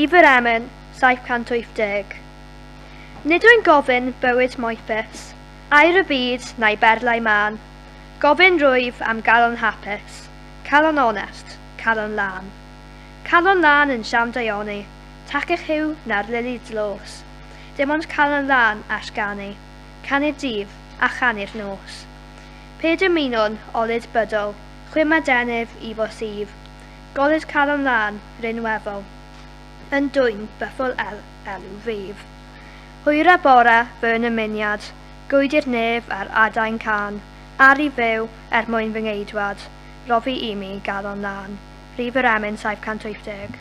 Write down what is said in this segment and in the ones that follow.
Rhif yr emyn, 780. Nid wy'n gofyn bywyd moethus, aur y byd na'i berlau mân, Gofyn rwyf am galon hapus, calon onest, calon lân. Calon lân yn siam daioni, tacech yw na'r lili dlos, Dim ond calon lân all ganu, canu'r dydd a chanu'r nos. Pe dymunwn olud bydol, chwim a denyf i fo sydd, Golud calon lân, rinweddol, yn dwyn bythol el elw fydd. Hwyr a bore fy nymuniad, Gwyd i'r nef ar adain cân, Ar i fyw er mwyn fy ngeidwad, Roddi i mi galon lân. Rhif yr emyn 780.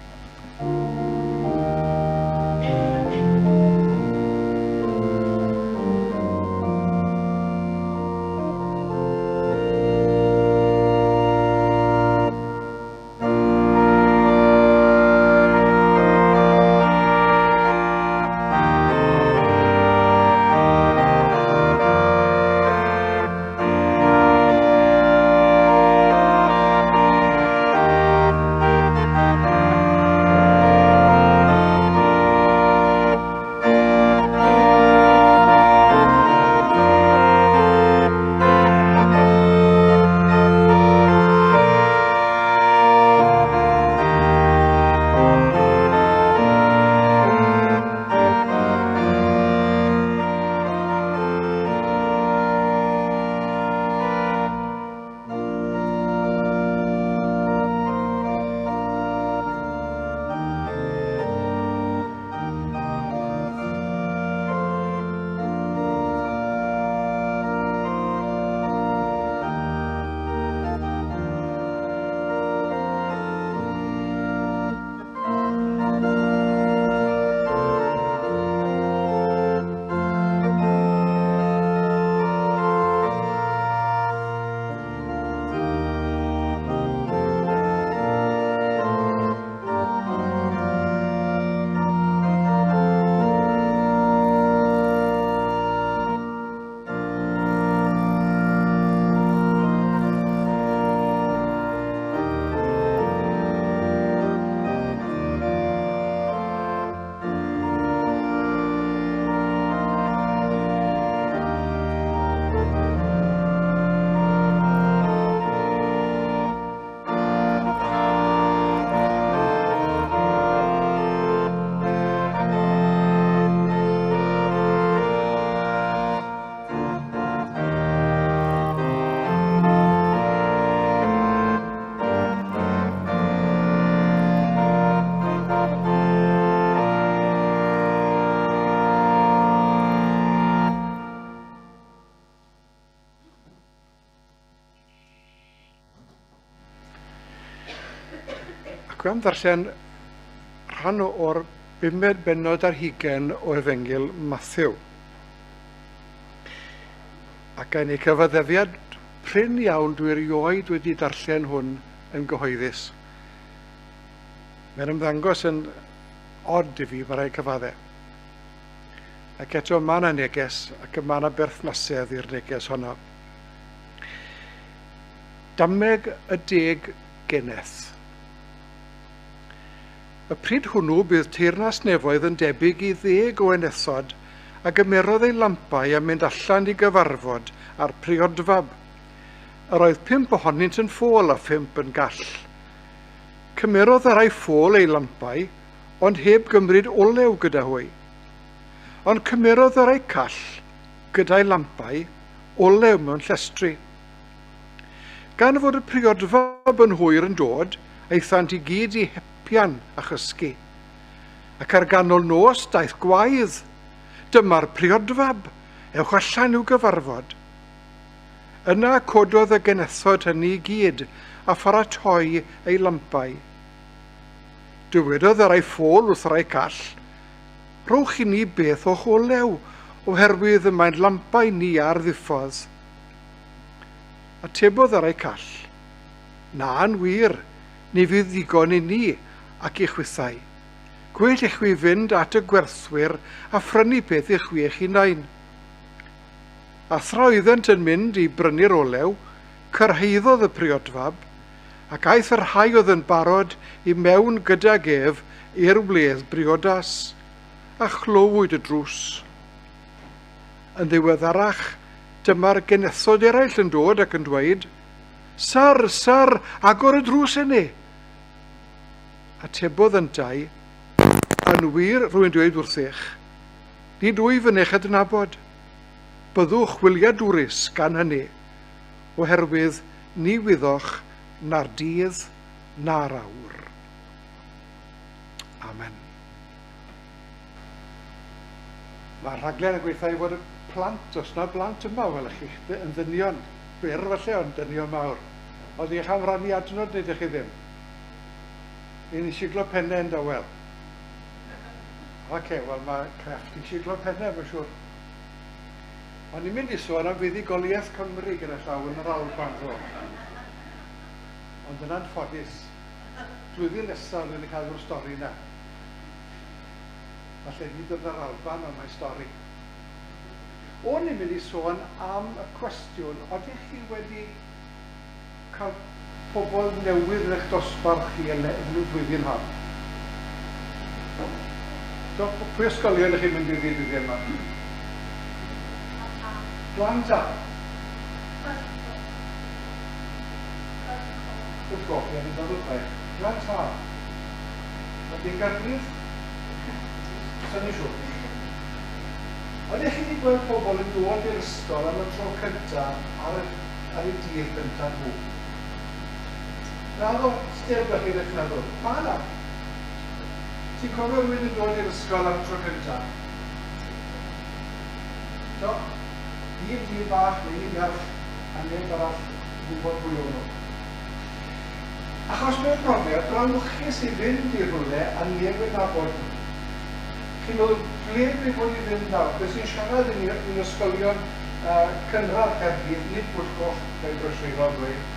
Ac am ddarllen rhan o'r bumed bennod ar hugain o Efengyl Mathew. Ac yn ei cyfaddefiad prin iawn dwi erioed wedi darllen hwn yn gyhoeddus. Mae'n ymddangos yn od i fi, mae rhaid cyfadde. Ac eto mae yna neges ac mae yna berthnasedd i'r neges honno. Dameg y deg geneth. Y pryd hwnnw bydd teyrnas nefoedd yn debyg i ddeg o enethod a gymerodd eu lampau a mynd allan i gyfarfod â'r priodfab. Yr oedd pump ohonynt yn ffôl a phump yn gall. Cymerodd y rhai ffôl eu lampau, ond heb gymryd olew gyda hwy. Ond cymerodd y rhai call, gyda'u lampau, olew mewn llestri. Gan fod y priodfab yn hwyr yn dod, aethant i gyd i hepian a chysgu. Ac ar ganol nos daeth gwaedd, Dyma'r priodfab, ewch allan i'w gyfarfod. Yna cododd y genethod hynny i gyd a pharatoi eu lampau. Dywedodd y rhai ffôl wrth rai call, Rhowch i ni beth o'ch olew, oherwydd y mae'n lampau ni ar ddiffodd. Atebodd y rhai call, Na, yn wir, ni fydd ddigon i ni ac i chwithau. Gwell i chwi fynd at y gwerthwyr a phrynu peth i chwi eich hunain. A thra oeddent yn mynd i brynu'r olew, cyrhaeddodd y priodfab, Ac aeth y rhai oedd yn barod i mewn gydag ef i'r wledd briodas, a chlywyd y drws. Yn ddiweddarach, dyma'r genethod eraill yn dod ac yn dweud, Syr, syr, agor y drws inni! Atebodd yntau, Yn wir, rwy'n dweud wrthych, nid wyf yn eich adnabod. Byddwch wyliadwrus gan hynny, oherwydd ni wyddoch na'r dydd na'r awr. Amen. Mae'r rhaglen yn gweithio i fod y plant, os na blant yma, wel, chi yn ddynion, byr falle, ond dynion mawr. Ond i'ch am rannu adnod neu ydych chi ddim? Ni'n siglo pennau yn dawel. Oce, okay, wel mae crefft i siglo pennau, mae'n siŵr. O'n i'n mynd i sôn am fuddugoliaeth Cymru gyda llaw yn yr Alban ddo. Ond yn anffodus, blwyddyn nesaf rwy'n cael yw'r stori na. Falle nid yn yr Alban, ond mae stori. O'n i'n mynd i sôn am y cwestiwn, odych chi wedi cael pobl newydd yn eich dosbarth chi yn y flwyddyn hon? Do, pwy ysgolion ych chi'n mynd iddi dyddiau yma? Glan Taf. Wrth goch, ie, ni'n dod wrth Glan Taf. Mae dim Gaerdydd? Sa'n ni'n siŵr. Ydych chi wedi gweld pobl yn dod i'r ysgol am y tro cyntaf ar y ar eu dydd gyntaf nhw. Naddo, sdim dych chi byth meddwl. Ma' 'na. Ti'n cofio rhywun yn dod i'r ysgol am y tro cyntaf? Do? Un dyn bach neu un merch a neb arall yn gwybod pwy o'n nhw. Achos mewn profiad brawychus i fynd i rhywle a neb yn nabod nhw. Chi'n meddwl, ble dwi fod i fynd nawr? Be sy'n siarad yn un ysgolion cynradd Caerdydd, nid Pwll Coch fel Groesfeirol dweud.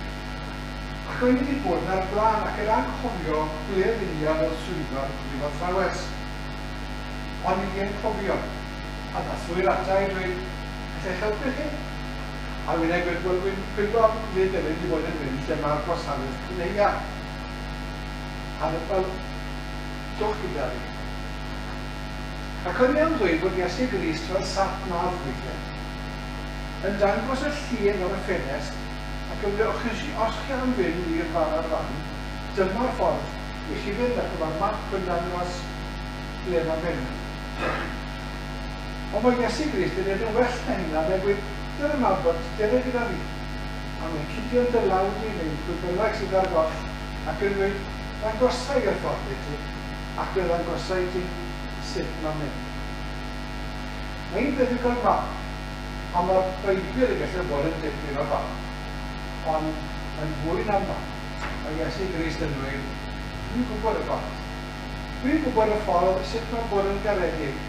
Ac o'n i wedi bod 'na o'r blaen ac yn anghofio ble yn union oedd swyddfa'r brifathrawes. O'n i yn cofio. A ddath rhywun ata i dweud, 'Alla i'ch helpu chi? A finnau'n gweud, 'Wel, dwi'n chwilio am le dylen ni fod yn mynd lle mae'r gwasanaeth cneua. A wel, dwch gyda fi. Ac o'n i am ddweud bod Iesu Grist fel sat nav weithiau, yn dangos y llun ar y ffenest ac yn dweud, os chi am fynd i'r fan a'r fan, dyma'r ffordd i chi fynd ac mae'r map yn dangos ble mae'n mynd. Ond mae Iesu Grist yn neud yn well na hynna, mae'n gweud, dyna'r map, ond dere gyda fi. A mae'n cipio'n dy law di neu pwy bynnag sydd ar goll ac yn dweud, ddangosa i'r ffordd i ti. Ac fe ddangosai i ti sut mae'n mynd. Mae un peth yw cael map, a mae'r Beibl yn gallu bod yn dipyn o fap, ond yn fwy na map, mae Iesu Grist yn dweud, Dwi'n gwybod y ffordd. Dwi'n gwybod y ffordd sut mae bod yn garedig.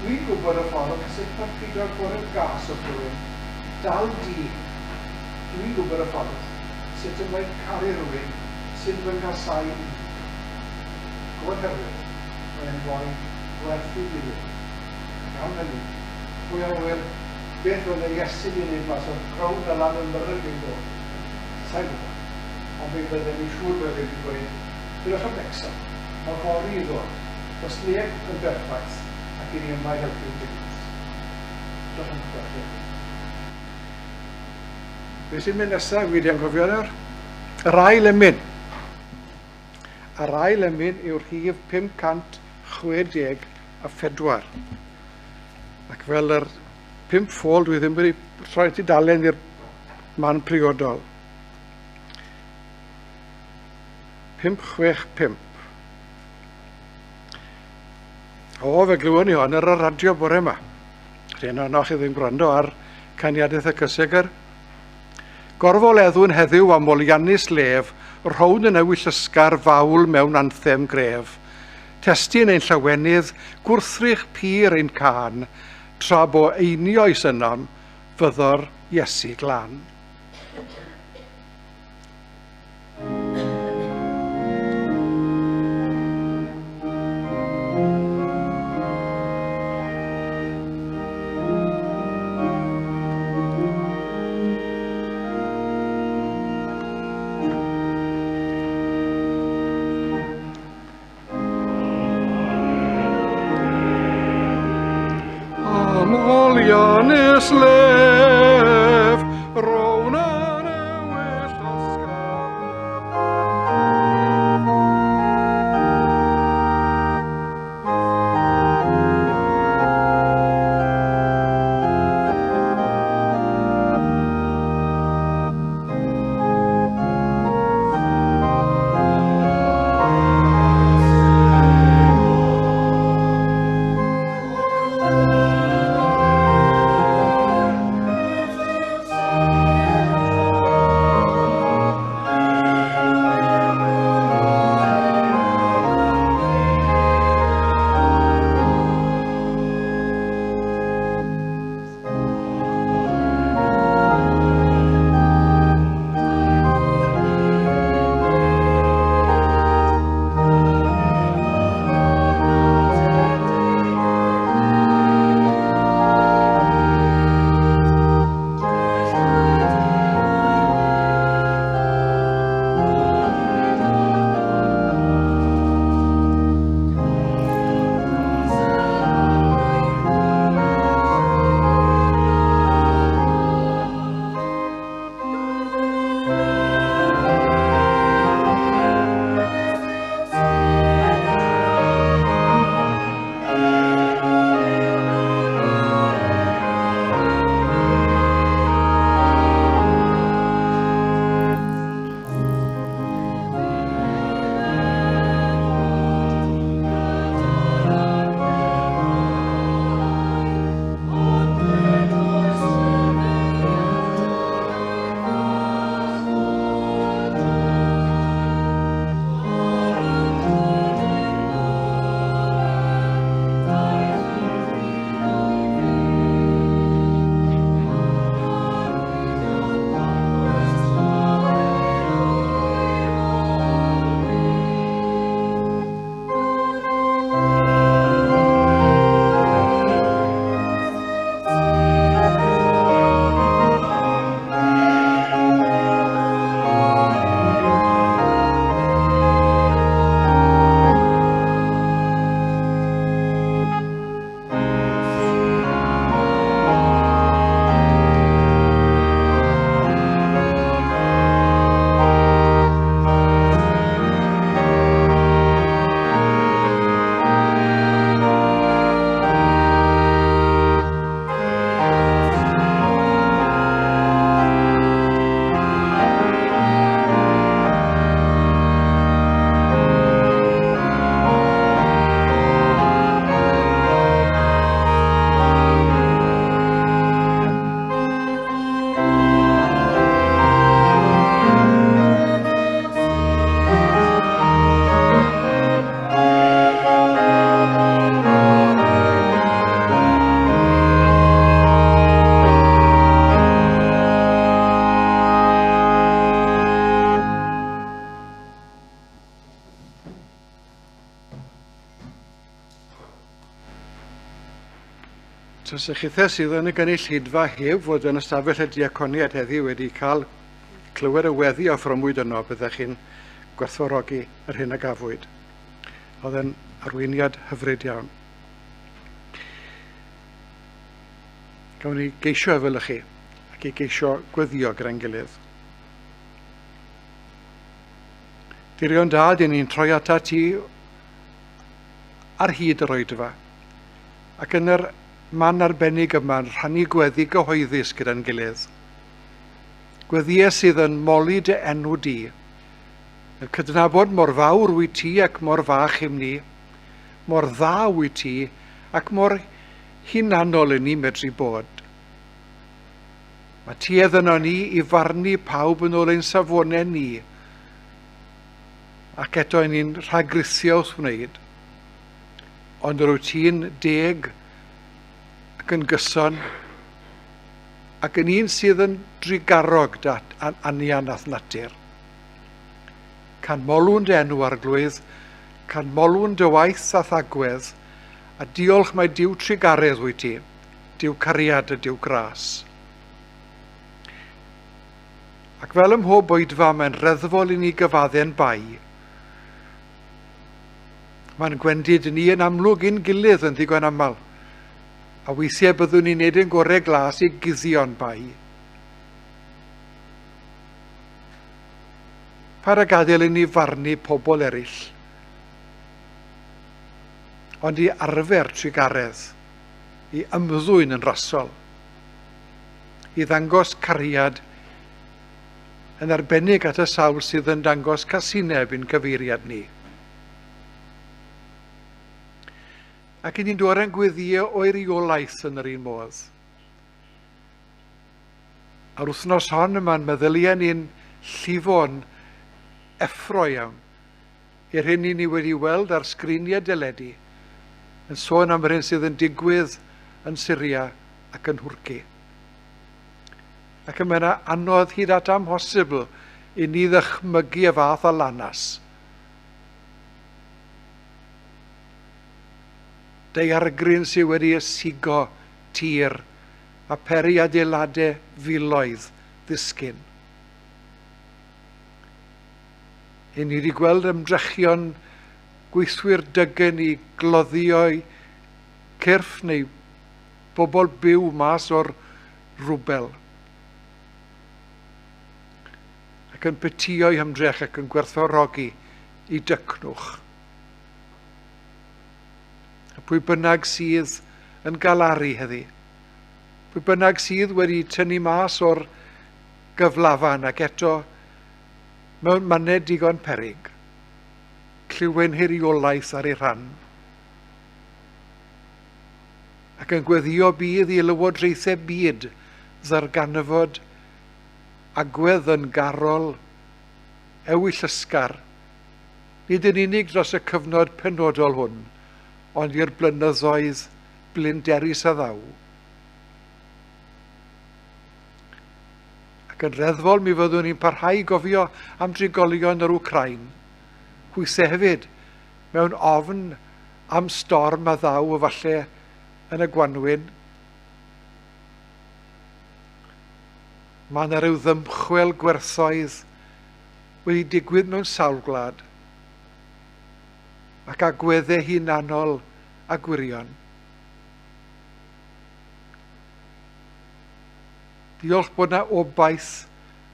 Dwi'n gwybod y ffordd sut mae pido bod yn gas wrth rhywun. Dal di. Dwi'n gwybod y ffordd sut y mae caru rhywun sy'n fy nghasáu i. O'r herwydd, mae e'n foi gwerth ei ddilyn. Ac am hynny, pwy a ŵyr beth fydde Iesu 'di neud mas o'r crowd 'na lan yn Burger King ddo? Sai'n gwybod. Ond fe fydden ni'n siŵr bydde fe 'di dweud, Pidwch â becso, ma' fory i ddod, does neb yn berffaith ac 'yn ni yma i helpu'n gilydd. Diolch am eich gweld chi heddiw. Be sy'n mynd nesaf, wi 'di anghofio nawr? Yr ail emyn. A'r ail emyn yw'r rhif 564. Ac fel yr pump ffôl, dwi ddim wedi rhoi tudalen i'r man priodol. 565. O, fe glywon ni hon ar y radio bore yma. Rhain ohonoch chi ddim gwrando ar Caniadaeth y Cysegr. Gorfoleddwn heddiw a moliannus lef, rhown yn ewyllysgar fawl mewn anthem gref. Testun ein llawenydd, gwrthrych pur ein cân, tra bo einioes ynom, fyddo'r Iesu glân. Am olianus lef, rown yn ewyll ysgafn. Tase chithe sydd yn y gynulleidfa heb fod yn ystafell y diaconiaid heddiw wedi cael clywed y weddi a ffrymwyd yno, byddech chi'n gwerthfawrogi yr hyn a gafwyd. Oedd yn arweiniad hyfryd iawn. Gawn ni geisio efelychu ac i geisio gweddio gyda'n gilydd. Dirion dad, i ni'n troi ata ti ar hyd yr oedfa ac yn yr man arbennig yma'n rhannu gweddi gyhoeddus gyda'n gilydd. Gweddïau sydd yn moli dy enw di, yn cydnabod mor fawr wyt ti ac mor fach im ni, mor dda wyt ti ac mor hunanol i ni medru bod. Mae tuedd yno ni i farnu pawb yn ôl ein safonau ni, ac eto i ni'n rhagrithio wrth wneud. Ond yr wyt ti'n deg ac yn gyson ac yn un sydd yn drugarog dy anian a'th natur. Canmolwn dy enw, Arglwydd, canmolwn dy waith a'th agwedd, a diolch mai Duw trugaredd wyt ti, Duw cariad a Duw gras. Ac fel ym mhob oedfa, mae'n reddfol i ni gyfadde'n bai. Mae'n gwendid ni yn amlwg i'n gilydd yn ddigon aml. A weithiau byddwn ni'n neud ein gorau glas i guddio'n bai. Paid â gadael i ni farnu pobl eraill, ond i arfer trugaredd, i ymddwyn yn rasol, i ddangos cariad yn arbennig at y sawl sydd yn dangos casineb i'n cyfeiriad ni. Ac i ni'n dod â'n gweddïau o eiriolaeth yn yr un modd. A'r wythnos hon mae'n meddyliau ni'n llifo'n effro iawn i'r hyn i ni wedi weld ar sgriniau deledu yn sôn am yr hyn sydd yn digwydd yn Syria ac yn Nhwrci. Ac y mae'n anodd hyd at amhosibl i ni ddychmygu y fath o lanas. Daeargryn sydd wedi ysigo tir a pheri adeiladau filoedd ddisgyn. Yn ni wedi gweld ymdrechion gweithwyr dygn i gloddio cyrff neu bobl byw mas o'r rwbel ac yn petio'i hymdrech ac yn gwerthfawrogi i dycnwch. A pwy bynnag sydd yn galaru heddi, pwy bynnag sydd wedi tynnu mas o'r gyflafan ac eto mewn mannau digon peryg, clywen hiriolaeth ar ei rhan, ac yn gweddio bydd i lywodraethau byd ddarganfod agwedd yn garol ewyllysgar nid yn unig dros y cyfnod penodol hwn, ond i'r blynyddoedd blinderus a ddaw. Ac yn reddfol mi fyddwn ni'n parhau i gofio am drigolion yr Wcrain, hwyse hefyd mewn ofn am storm a ddaw efalle yn y gwanwyn. Mae yna ryw ddymchwel gwerthoedd wedi digwydd mewn sawl gwlad, ac agweddau hunanol a gwirion. Diolch bod yna obaith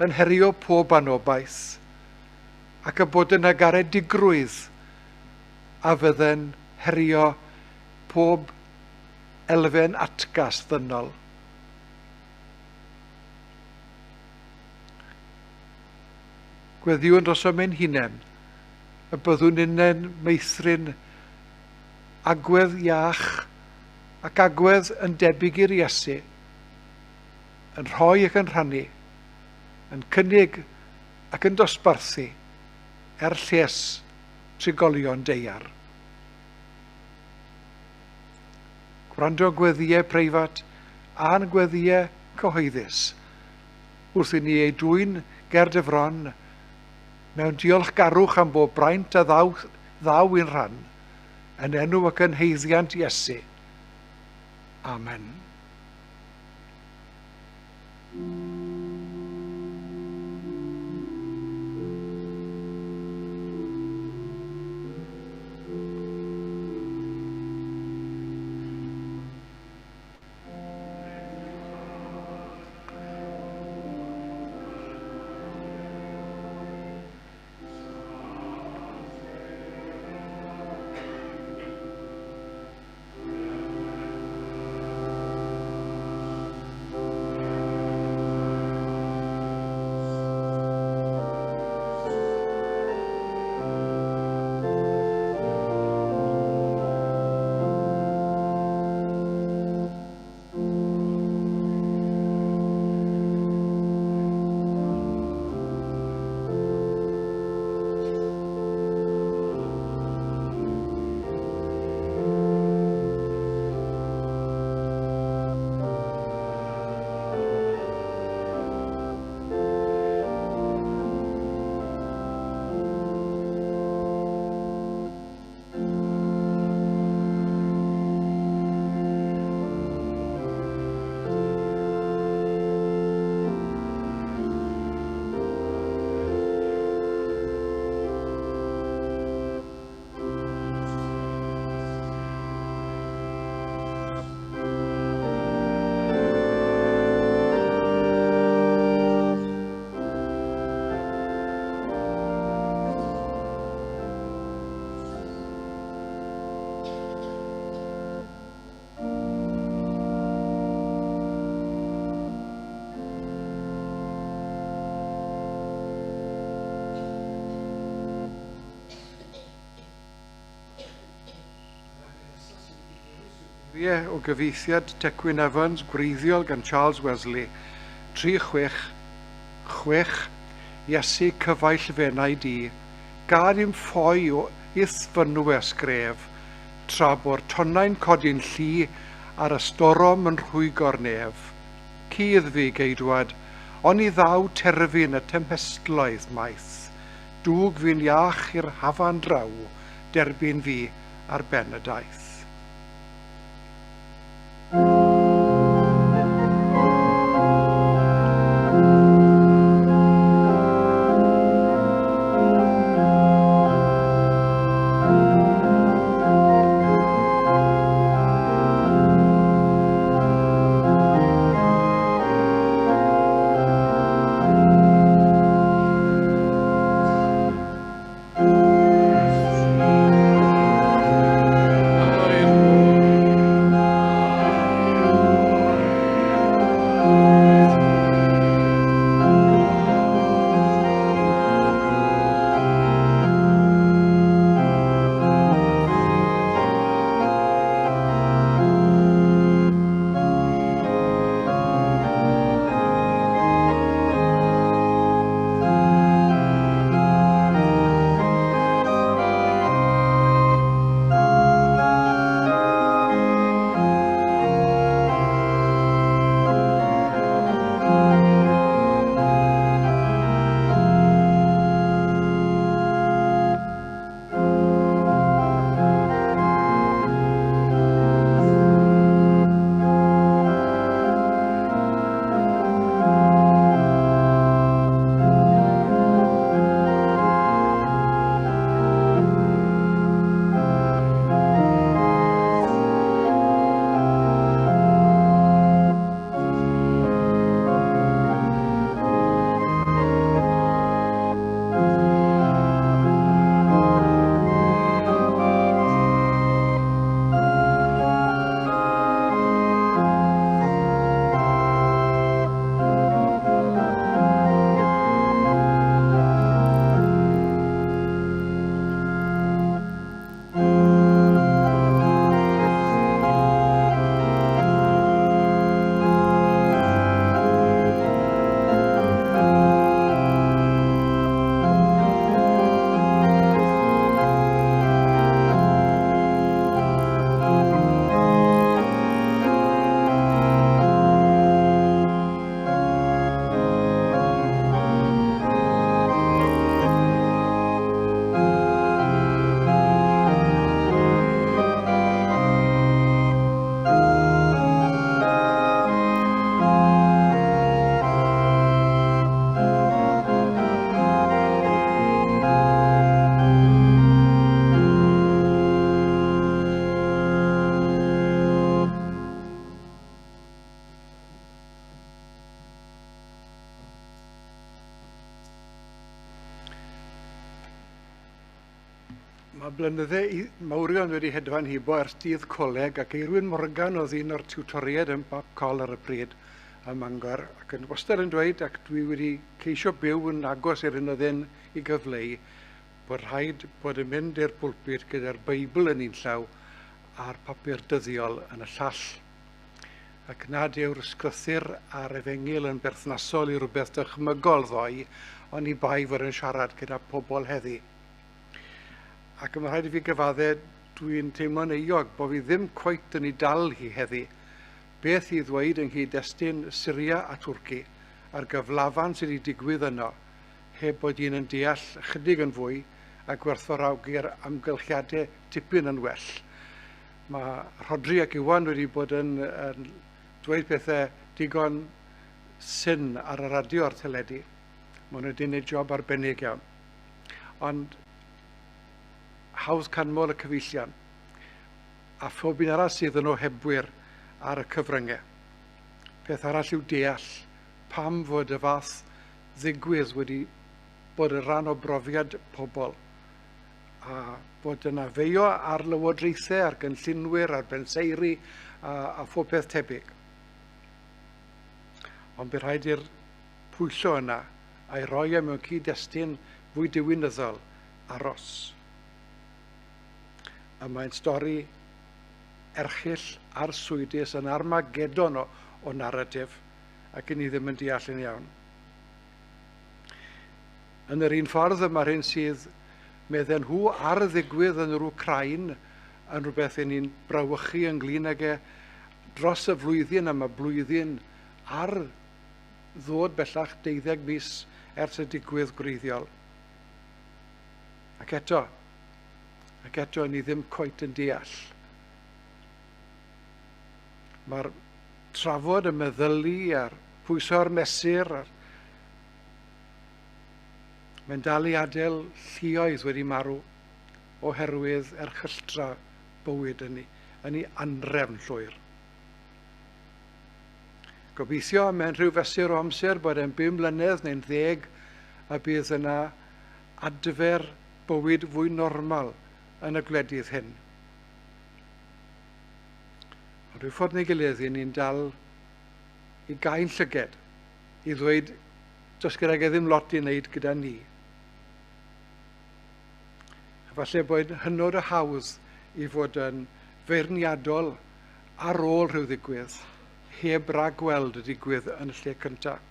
yn herio pob anobaith, ac y bod yna garedigrwydd a fydde'n herio pob elfen atgas ddynol. Gweddïwn drosom ein hunain, y byddwn ninnau'n meithrin agwedd iach ac agwedd yn debyg i'r Iesu, yn rhoi ac yn rhannu, yn cynnig ac yn dosbarthu er lles trigolion daear. Gwrando gweddïau preifat a'n gweddïau cyhoeddus wrth i ni ei dwyn ger dy fron mewn diolchgarwch am bob braint a ddaw, ddaw i'n rhan, yn enw ac yn haeddiant Iesu. Amen. Geiriau o gyfieithiad Tecwyn Evans gwreiddiol gan Charles Wesley, 366, Iesu cyfaill f'enaid i, gad i'm ffoi o i'th fynwes gref, tra bo'r tonnau'n codi'n llu a'r ystorom yn rhwygo'r nef. Cudd fi, Geidwad, oni ddaw terfyn y temhestloedd maith. Dwg fi'n iach i'r hafan draw, derbyn fi ar ben y daith. Mae blynydde mawrion wedi hedfan hibo ers dydd coleg ac Eirwyn Morgan oedd un o'r tiwtoriaid yn Bapcol ar y pryd ym Mangor ac yn wastad yn dweud ac dwi wedi ceisio byw yn agos i'r hyn oedd e'n i gyfleu bod rhaid bod yn mynd i'r pulpit gyda'r Beibl yn un llaw a'r papur dyddiol yn y llall. Ac nad yw'r ysgrythur a'r efengyl yn berthnasol i rywbeth dychmygol ddoe, oni bai fod yn siarad gyda pobl heddi. Ac mae rhaid i fi gyfadde, dwi'n teimlo'n euog bod fi ddim cweit yn ei dal hi heddi. Beth i ddweud yng nghyd-destun Syria a Twrci a'r gyflafan sydd wedi digwydd yno, heb bod un yn deall ychydig yn fwy a gwerthfawrogi'r amgylchiadau tipyn yn well. Mae Rhodri ac Iwan wedi bod yn, yn dweud pethau digon syn ar y radio a'r teledu. Maen nhw wedi gwneud job arbennig iawn. Ond hawdd canmol y cyfeillion a phob un arall sydd yn ohebwyr ar y cyfryngau. Peth arall yw deall pam fod y fath ddigwydd wedi bod yn rhan o brofiad pobl a bod yna feio ar lywodraethau, ar gynllunwyr, ar benseiri a, a phob peth tebyg. Ond bydd rhaid i'r pwyllo yna a'i roi e mewn cyd-destun fwy diwinyddol aros. A mae'n stori erchyll arswydus, yn Armageddon o, o naratif, ac i ni ddim yn deall yn iawn. Yn yr un ffordd y mae'r hyn sydd, medden nhw, ar ddigwydd yn yr Wcrain yn rhywbeth i ni'n brawychu ynglyn ag e dros y flwyddyn am y blwyddyn ar ddod bellach deuddeg mis ers y digwydd gwreiddiol. Ac eto, ac eto ni ddim cweit yn deall. Mae'r trafod y meddylu a'r pwyso'r mesur a'r Mae'n dal i adael lluoedd wedi marw oherwydd erchylltra bywyd yn ei, yn ei anrefn llwyr. Gobeithio mewn rhyw fesur o amser bod e'n bum mlynedd neu'n ddeg a bydd yna adfer bywyd fwy normal yn y gwledydd hyn. Ond rhyw ffordd neu gilydd, i ni'n dal i gau'n llyged i ddweud does gydag e ddim lot i wneud gyda ni. A falle bod hynod o hawdd i fod yn feirniadol ar ôl rhyw ddigwydd, heb ragweld y digwydd yn y lle cyntaf.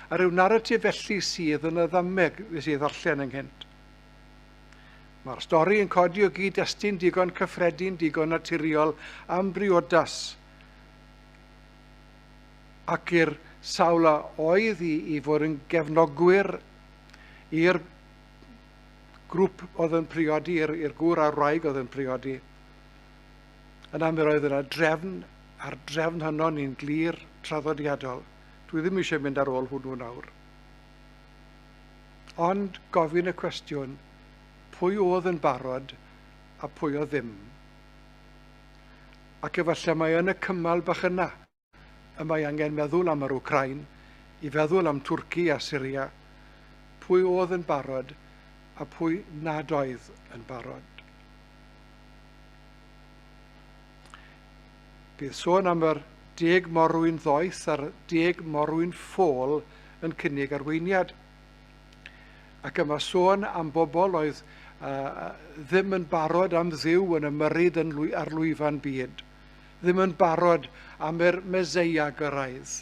A rhyw naratif felly sydd yn y ddameg nes i ddarllen ynghynt. Mae'r stori yn codi o gyd-destun digon cyffredin, digon naturiol am briodas ac i'r sawl a oedd i, i fod yn gefnogwyr i'r grŵp oedd yn priodi, i'r gŵr a'r wraig oedd yn priodi. Yna mi roedd yna drefn, a'r drefn honno ni'n glir traddodiadol. Dwi ddim eisiau mynd ar ôl hwnnw nawr. Ond gofyn y cwestiwn, pwy oedd yn barod a pwy oedd ddim? Ac efallai mai yn y cymal bach yna y mae angen meddwl am yr Wcráin, i feddwl am Twrci a Syria, pwy oedd yn barod a pwy nad oedd yn barod. Bydd sôn am yr deg morwyn ddoeth a'r deg morwyn ffôl yn cynnig arweiniad. Ac yma sôn am bobl oedd uh, ddim yn barod am Dduw yn ymyrryd yn lwy, ar lwyfan byd, ddim yn barod am yr Meseia gyrraedd.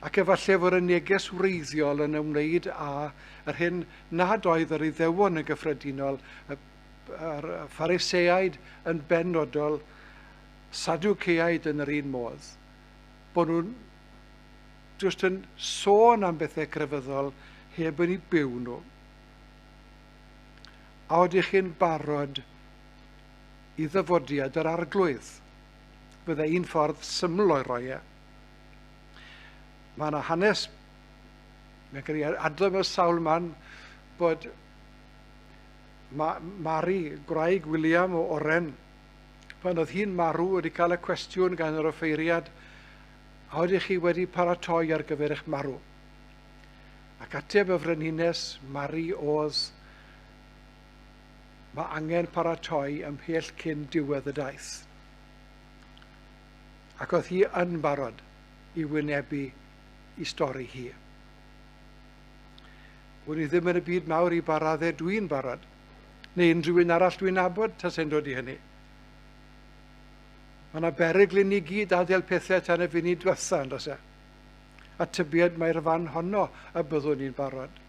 Ac efallai fod y neges wreiddiol yn ymwneud â yr hyn nad oedd yr Iddewon yn gyffredinol, y, yr Phariseaid yn benodol, Sadwceaid yn yr un modd, bod nhw'n jyst yn sôn am bethau crefyddol heb yn eu byw nhw. A ydych chi'n barod i ddyfodiad yr arglwydd? Fydde un ffordd syml o'i roi e. Mae yna hanes, mae'n cael ei adrodd mewn sawl man, bod Ma Mari, gwraig William o Oren, pan oedd hi'n marw wedi cael y cwestiwn gan yr offeiriad, A ydych chi wedi paratoi ar gyfer eich marw? Ac ateb y frenhines Mari oedd, Mae angen paratoi ymhell cyn diwedd y daith. Ac oedd hi yn barod i wynebu i stori hi. Wn i ddim yn y byd mawr i ba raddau dwi'n barod, neu unrhyw un arall dwi'n nabod tasai'n dod i hynny. Mae yna berygl i ni gyd adael pethau tan y funud diwetha, yn does e? A tybied mai'r fan honno y byddwn ni'n barod.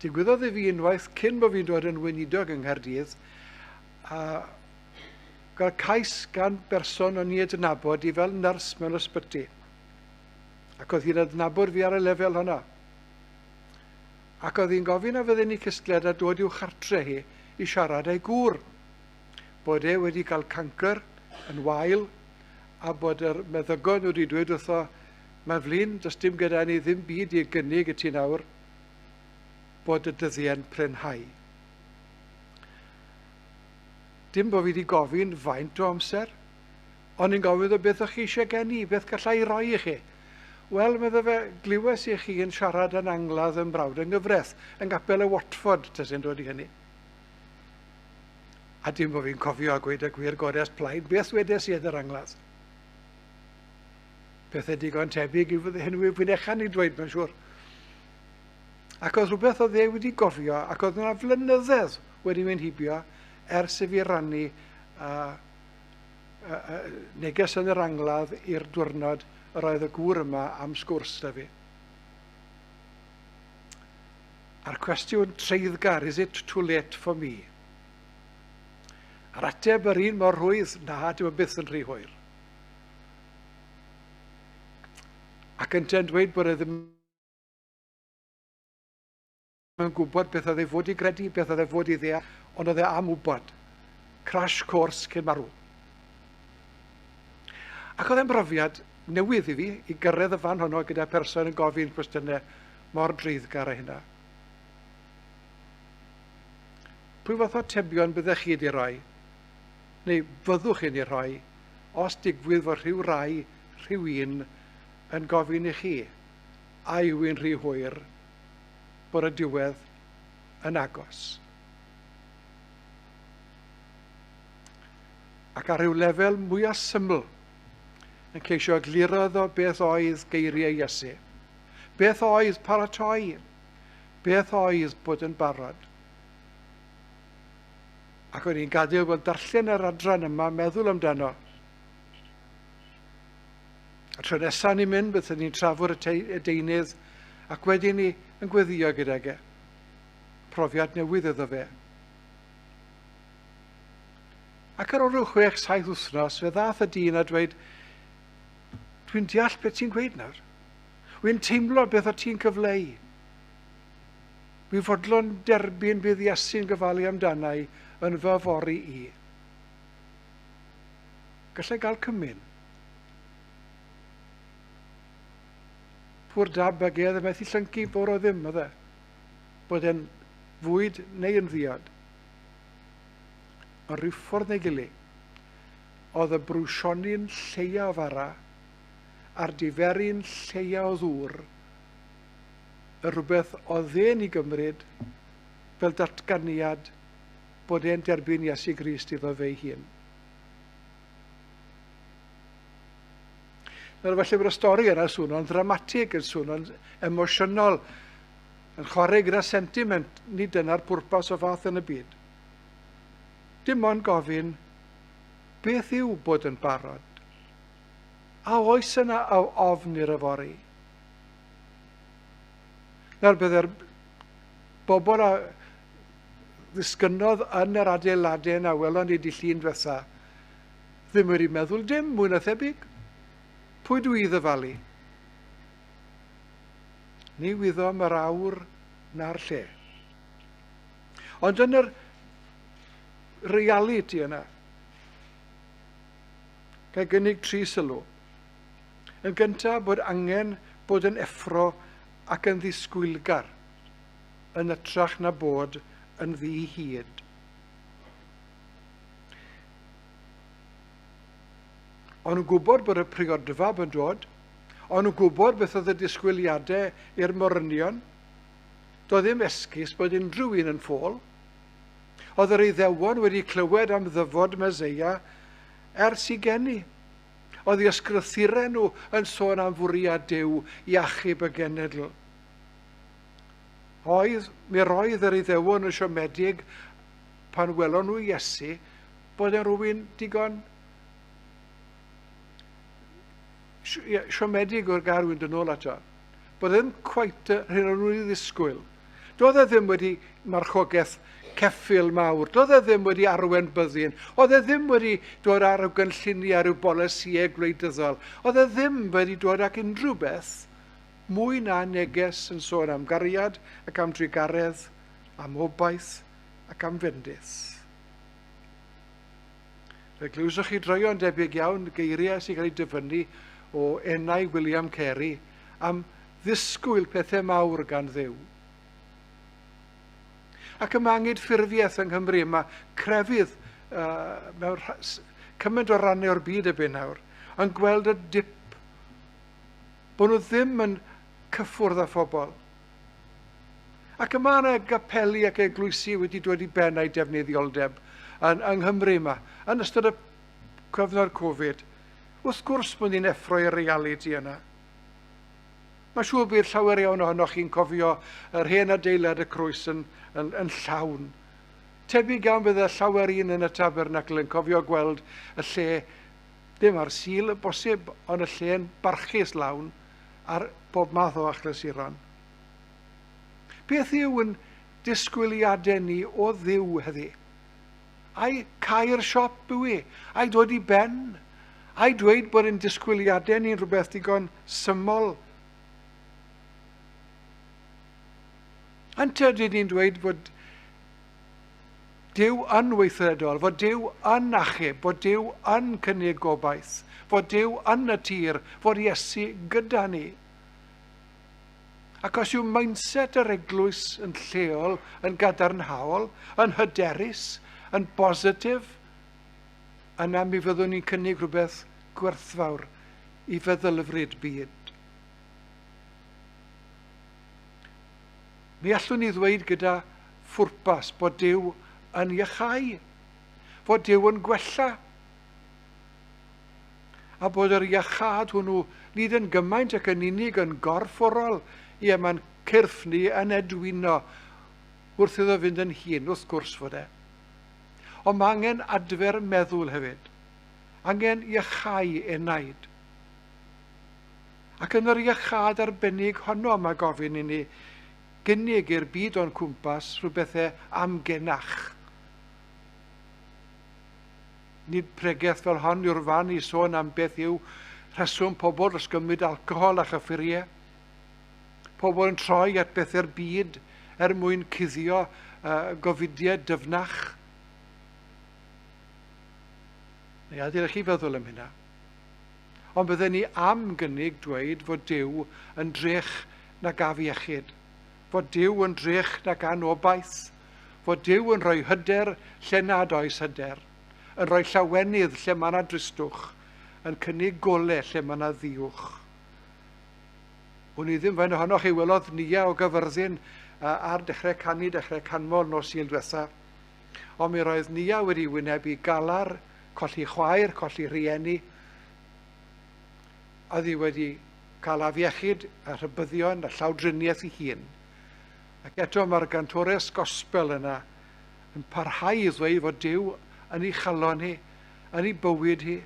Digwyddodd i fi unwaith cyn bod fi'n dod yn weinidog yng Nghaerdydd, a gael cais gan berson o'n i adnabod i fel nyrs mewn ysbyty. Ac oedd hi'n adnabod fi ar y lefel hwnna. Ac oedd hi'n gofyn a fydden ni cysgliad a dod i'w chartre hi i siarad â'i gŵr. Bod e wedi cael cancr yn wael a bod yr meddygon wedi dweud wrtho, mae'n flin, does dim gyda ni ddim byd i gynnig i ti nawr, bod y dyddiau'n prinhau. Dim bod fi wedi gofyn faint o amser, ond i'n gofyn iddo beth o'ch chi eisiau gen i, beth gallai i roi i chi. Wel, medde fe, glywes i chi yn siarad yn angladd yn brawd yng nghyfraith, yng nghapel y Watford, tasai'n dod i hynny. A dim bod fi'n cofio a gweud y gwir godes plaid, beth wedes i yn yr angladd? Pethau digon tebyg i fydde hyn fi'n echan i'n dweud, mae'n siŵr. Ac oedd rhywbeth oedd e wedi gofio, ac oedd yna flynyddedd wedi mynd hibio ers i fi rannu uh, uh, neges yn yr angladd i'r diwrnod yr oedd y gŵr yma am sgwrs da fi. A'r cwestiwn treiddgar, is it too late for me? A'r ateb yr un mor rhwydd, na, dyw e byth yn rhy hwyr. Ac yntau'n dweud bod e ddim yn gwybod beth oedd ei fod i gredu, beth oedd ei fod i ddeall, ond oedd e am wybod. Crash course cyn marw. Ac oedd e'n brofiad newydd i fi, i gyrraedd y fan honno gyda person yn gofyn cwestiynau mor dreiddgar â hynna. Pwy fath o atebion byddech chi wedi rhoi, neu fyddwch chi'n ei rhoi, os digwydd fod rhyw rai, rhyw un, yn gofyn i chi, a yw'n rhy hwyr? bod y diwedd yn agos. Ac ar ryw lefel mwyaf syml, yn ceisio egluro iddo beth oedd geiriau Iesu. Beth oedd paratoi? Beth oedd bod yn barod? Ac o'n i'n gadael wel darllen yr adran yma, meddwl amdano. Y tro nesaf ni'n mynd, byddwn ni'n trafod y, y deunydd ac wedyn ni yn gweddio gydag e. Profiad newydd iddo fe. Ac ar ôl rhyw 6-7 wythnos, fe ddath y dyn a dweud, dwi'n deall beth ti'n gweud nawr. Wy'n teimlo beth o ti'n cyfleu. Wi fodlon derbyn bydd Iesu'n gofalu amdanau yn fy fory i. Gallai gael cymun. Pwr dab ag e, methu llyncu fawr o ddim, oedd e. Bod e'n fwyd neu yn ddiod. Ond rhyw ffordd neu gilydd, oedd y brwsioni'n lleia o fara a'r diferu'n lleia o ddŵr y rhywbeth oedd e'n ei gymryd fel datganiad bod e'n derbyn Iesu Grist iddo fe'i hun. Nawr falle bod y stori yna swno'n ddramatig, yn swno'n emosiynol, yn chwarae gyda sentiment, nid dyna'r pwrpas o fath yn y byd. Dim ond gofyn, beth yw bod yn barod? A oes yna ofn i'r yfory? Nawr bydde'r bobl a ddisgynnodd yn yr adeiladau na welon ni di llun diwetha ddim wedi meddwl dim mwy na thebyg. Pwy dw i ddyfalu? Ni wyddom yr awr na'r lle. Ond yn yr realiti yna, gael gynnig tri sylw. Yn gyntaf, bod angen bod yn effro ac yn ddisgwylgar yn ytrach na bod yn ddi-hid. O'n nhw'n gwybod bod y priodfab yn dod. O'n nhw'n gwybod beth oedd y disgwyliadau i'r morynion. Doedd ddim esgus bod unrhyw un yn ffôl. Oedd yr Iddewon wedi clywed am ddyfod Meseia ers i geni. Oedd i ysgrythurau nhw yn sôn am fwriad Duw i achub y genedl. Oedd, mi roedd yr Iddewon yn siomedig pan welon nhw Iesu bod e'n rhywun digon siomedig o'r gair wy'n dod nôl ato. Bod e ddim cweit yr hyn o'n nhw'n ei ddisgwyl. Doedd e ddim wedi marchogaeth ceffyl mawr, doedd e ddim wedi arwen byddin, oedd e ddim wedi dod ar ryw gynlluniau, rhyw bolisïau gwleidyddol, oedd e ddim wedi dod ac unrhyw beth mwy na neges yn sôn am gariad ac am drugaredd, am obaith ac am fendith. Fe glywsoch chi droeon debyg iawn geiriau sy'n cael eu dyfynnu o enau William Carey am ddisgwyl pethau mawr gan Dduw. Ac y mae anghydffurfiaeth yng Nghymru, mae crefydd uh, mewn cymaint o rannau o'r byd erbyn nawr, yn gweld y dip bod nhw ddim yn cyffwrdd â phobl. Ac y mae yna gapeli ac eglwysi wedi dod i ben a'u defnyddioldeb yn, yng Nghymru yma, yn ystod y cyfnod Covid. Wrth gwrs bod ni'n effro i'r realiti yna. Mae'n siŵr bydd llawer iawn ohonoch chi'n cofio yr hen adeilad y Crwys yn, yn, yn llawn. Tebyg iawn bydde llawer un yn y tabernacl yn cofio gweld y lle, ddim ar Sul bosib, ond y lle'n barchus lawn ar bob math o achlysuron. Beth yw yn disgwyliadau ni o Dduw heddi? Ai cau'r siop yw i? Ai dod i ben? Ai dweud bod ein disgwyliadau ni'n rhywbeth digon syml? Ynte ydyn ni'n dweud fod Duw yn weithredol, fod Duw yn achub, fod Duw yn cynnig gobaith, fod Duw yn y tir, fod Iesu gyda ni. Ac os yw mindset yr eglwys yn lleol yn gadarnhaol, yn hyderus, yn bositif, yna mi fyddwn ni'n cynnig rhywbeth gwerthfawr i feddylfryd byd. Mi allwn ni ddweud gyda phwrpas bod Duw yn iachau, fod Duw yn gwella, a bod yr iachâd hwnnw nid yn gymaint ac yn unig yn gorfforol, ie, mae'n cyrff ni yn edwino wrth iddo fynd yn hŷn, wrth gwrs fod e. Ond mae angen adfer meddwl hefyd, angen iachau enaid. Ac yn yr iachâd arbennig honno mae gofyn i ni gynnig i'r byd o'n cwmpas rhywbethau amgenach. Nid pregeth fel hon yw'r fan i sôn am beth yw rheswm pobl dros gymryd alcohol a chyffuriau. Pobl yn troi at bethau'r byd er mwyn cuddio gofidiau dyfnach. Neu adael i chi feddwl am hynna. Ond bydden ni am gynnig dweud fod Duw yn drech nag afiechyd, fod Duw yn drech nag anobaith, fod Duw yn rhoi hyder lle nad oes hyder, yn rhoi llawenydd lle mae yna dristwch, yn cynnig gole lle mae yna ddiwch. Wn i ddim faint ohonoch chi welodd Nia o Gyfyrddin ar dechrau canu, dechrau canmol nos Sul diwetha. Ond mi roedd Nia wedi wynebu galar colli chwaer, colli rhieni. Oedd hi wedi cael afiechyd a rhybuddion a llawdriniaeth ei hun. Ac eto mae'r gantores gospel yna yn parhau i ddweud fod Duw yn ei chalon hi, yn ei bywyd hi,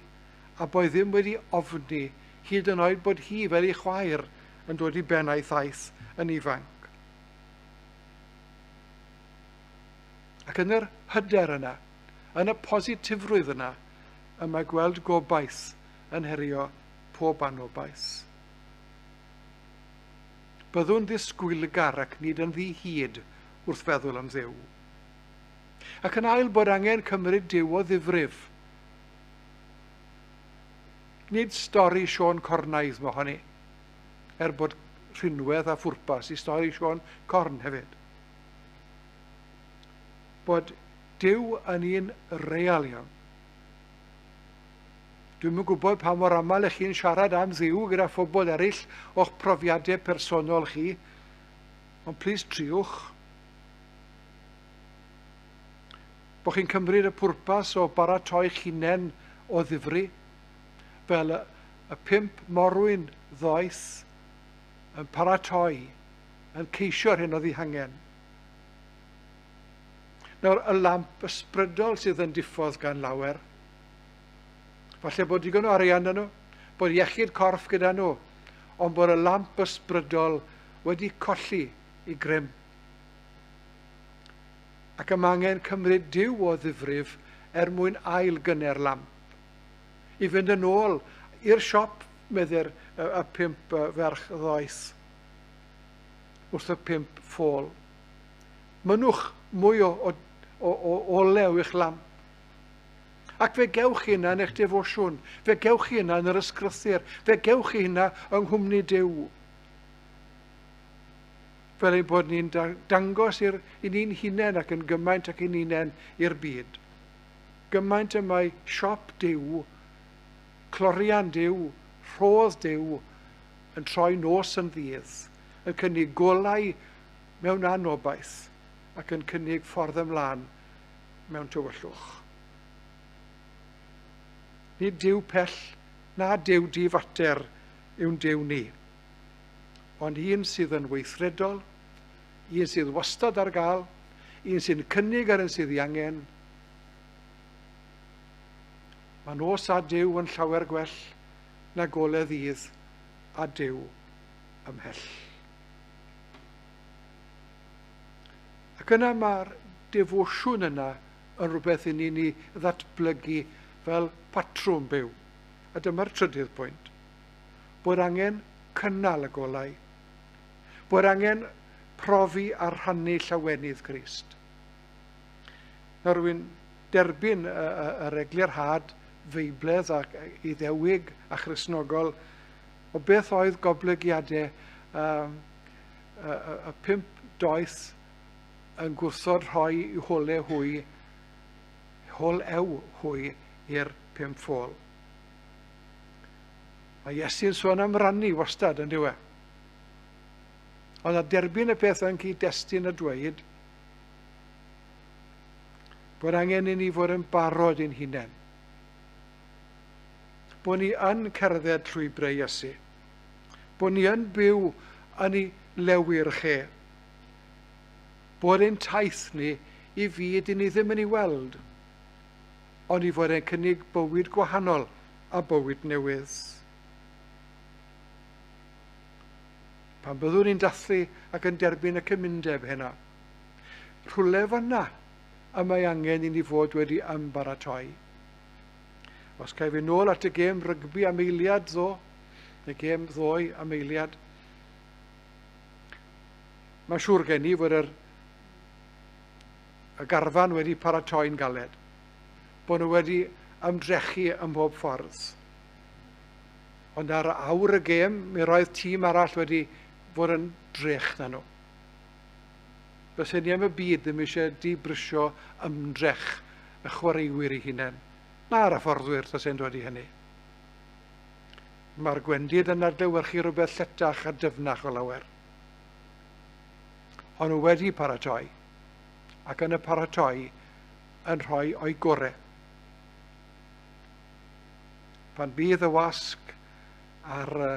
a bod ddim wedi ofni hyd yn oed bod hi fel ei chwaer yn dod i ben a'i thaith yn ifanc. Ac yn yr hyder yna, Yn y positifrwydd yna y mae gweld gobaith yn herio pob anobaith. Byddwn ddisgwylgar ac nid yn ddi-hid wrth feddwl am Dduw. Ac yn ail bod angen cymryd Duw o ddifrif. Nid stori Siôn Cornaidd mohoni, er bod rhinwedd a phwrpas i stori Siôn Corn hefyd. Bod Duw yn un real iawn. Dwi'm yn gwybod pa mor aml ych chi'n siarad am Dduw gyda phobl eraill o'ch profiadau personol chi, ond plis triwch. Bod chi'n cymryd y pwrpas o baratoi'ch hunain o ddifri, fel y, y pump morwyn ddoeth yn paratoi, yn ceisio'r hyn oedd ei hangen. Nawr, y lamp ysbrydol sydd yn diffodd gan lawer. Falle bod digon o arian 'da nhw, bod iechyd corff gyda nhw, ond bod y lamp ysbrydol wedi colli i grym. Ac y mae angen cymryd Duw o ddifrif er mwyn ail gynnu'r lamp. I fynd yn ôl i'r siop, meddir y, y pump ferch ddoeth wrth y pump ffôl. Mynnwch mwy o, o, o, o olew i'ch lamp. Ac fe gewch chi hynna yn eich defosiwn, fe gewch chi hynna yn yr ysgrythur, fe gewch chi hynna yng nghwmni Duw. Fel ein bod ni'n dangos i'r, i ni'n hunain ac yn gymaint ac i'n hunain i'r byd. Gymaint y mae siop Duw, clorian Duw, rhodd Duw, yn troi nos yn ddydd, yn cynnig golau mewn anobaith ac yn cynnig ffordd ymlaen mewn tywyllwch. Nid Duw pell na Duw di-fater yw'n Duw ni, ond un sydd yn weithredol, un sydd wastad ar gael, un sy'n cynnig ar un sydd ei angen. Mae nos a Duw yn llawer gwell na golau ddydd a Duw ymhell. Ac yna mae'r defosiwn yna yn rhywbeth i ni'n ei ddatblygu fel patrwm byw. A dyma'r trydydd pwynt. Bod angen cynnal y golau. Bod angen profi a rhannu llawenydd Crist. Nawr rwy'n derbyn yr eglurhad Feibledd ac Iddewig a Christnogol o beth oedd goblygiadau um, y, y, y pump doeth yn gwrthod rhoi i hole hwy, hol ew hwy i'r pump ffôl. Mae Iesu'n sôn am rannu wastad yn diwe. Ond a derbyn y peth yn cyd-destun a dweud bod angen i ni fod yn barod i'n hunain. Bod ni yn cerdded llwybrau Iesu. Bod ni yn byw yn ei lewyrch e. Bod ein taith ni i fyd i ni ddim yn ei weld, ond i fod e'n cynnig bywyd gwahanol a bywyd newydd. Pan byddwn ni'n dathlu ac yn derbyn y cymundeb heno, rhywle fanna y mae angen i ni fod wedi ymbaratoi. Os caiff fi nôl at y gêm rygbi am eiliad ddo, neu gêm ddoe am eiliad, mae'n siŵr gen i fod yr, y garfan wedi paratoi'n galed, bod nhw wedi ymdrechu ym mhob ffordd. Ond ar awr y gêm, mi roedd tîm arall wedi fod yn drech na nhw. Fysen ni am y byd ddim eisiau dibrysio ymdrech y chwaraewyr eu hunain, na'r hyfforddwyr tase'n dod i hynny. Mae'r gwendid yn adlewyrchu rhywbeth lletach a dyfnach o lawer. Ond nhw wedi paratoi, ac yn y paratoi yn rhoi o'i gore. Pan bydd y wasg a'r uh,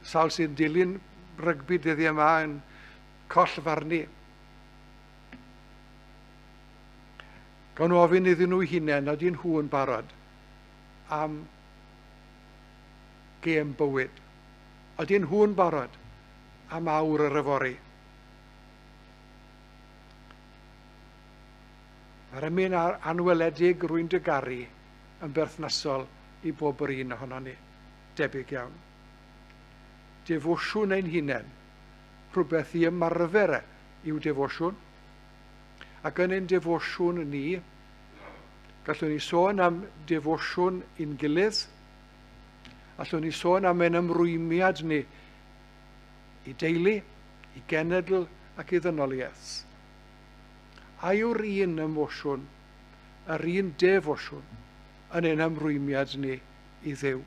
sawl sy'n dilyn rygbi dyddiau yma yn coll farnu, gawn nhw ofyn iddyn nhw hunain ydyn nhw yn barod am gêm bywyd. Ydyn nhw'n barod am awr yr yfory. Mae'r emyn anweledig rwy'n dy garu yn berthnasol i bob yr un ohonon ni. Debyg iawn. Defosiwn ein hunain, rhywbeth i ymarfer e yw defosiwn. Ac yn ein defosiwn ni, gallwn ni sôn am defosiwn i'n gilydd, allwn ni sôn am ein ymrwymiad ni i deulu, i genedl ac i ddynoliaeth. A yw'r un emosiwn, yr un defosiwn, yn ein hymrwymiad ni i Dduw?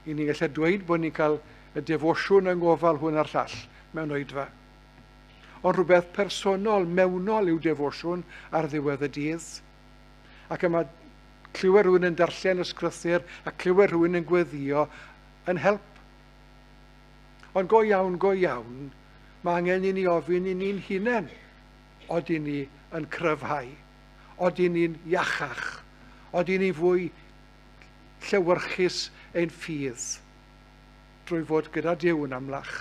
I ni'n gallu dweud bod ni'n cael y defosiwn yng ngofal hwn a'r llall mewn oedfa. Ond rhywbeth personol, mewnol yw defosiwn ar ddiwedd y dydd. Ac yma clywed rhywun yn darllen y sgrythur a clywed rhywun yn gweddio yn help. Ond go iawn, go iawn, mae angen i ni ofyn i ni'n hunain, odyn ni yn cryfhau, odyn ni'n iachach, odyn ni fwy llewyrchus ein ffydd drwy fod gyda Duw yn amlach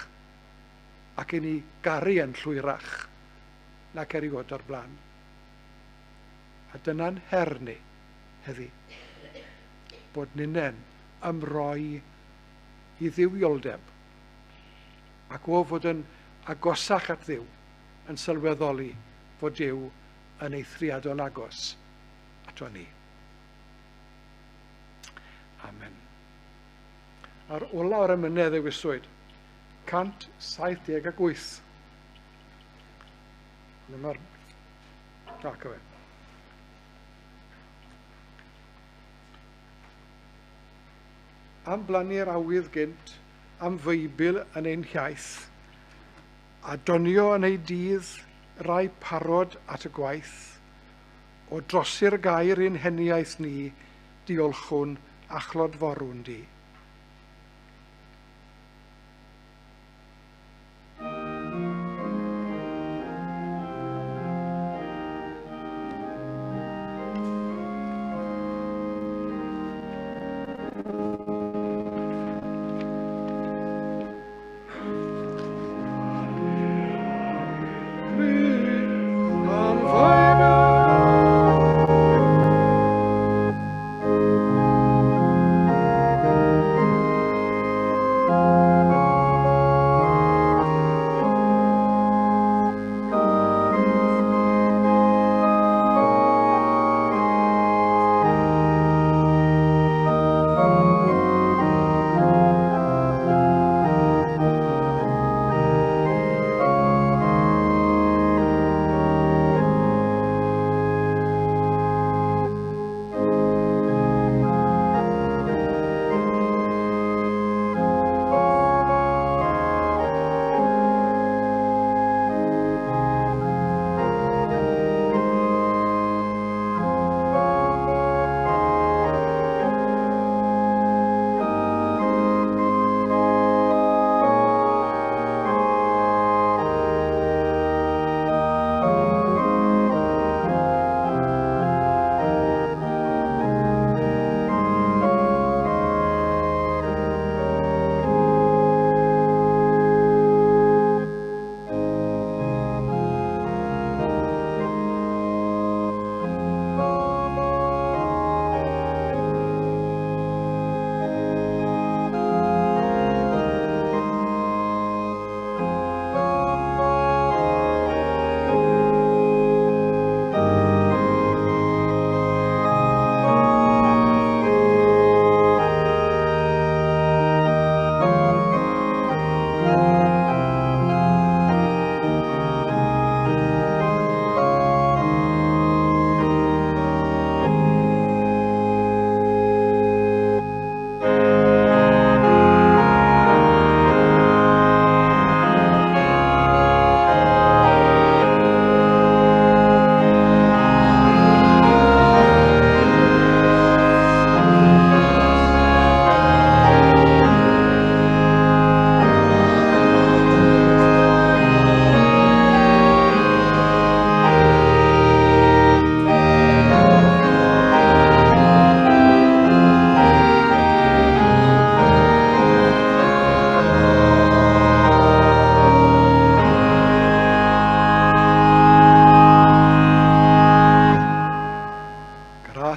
ac i ni garu yn llwyrach nac erioed o'r blaen. A dyna'n her ni heddi, bod ninnen ymroi i dduwioldeb ac o fod yn agosach at Dduw, yn sylweddoli fod Duw yn eithriadol agos ato ni. Amen. A'r ola o'r emynau ddewiswyd, 178. Dyma'r... Nac o fe. Am blannu'r awydd gynt, am Feibl yn ein hiaith, a donio yn ei dydd rai parod at y gwaith, o drosi'r gair i'n heniaith ni, diolchwn a chlodforwn di.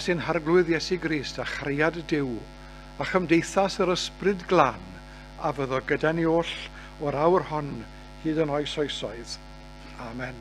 Gras ein Harglwydd Iesu Grist a chariad Duw a chymdeithas yr Ysbryd Glân a fyddo gyda ni oll o'r awr hon hyd yn oes oesoedd. Amen.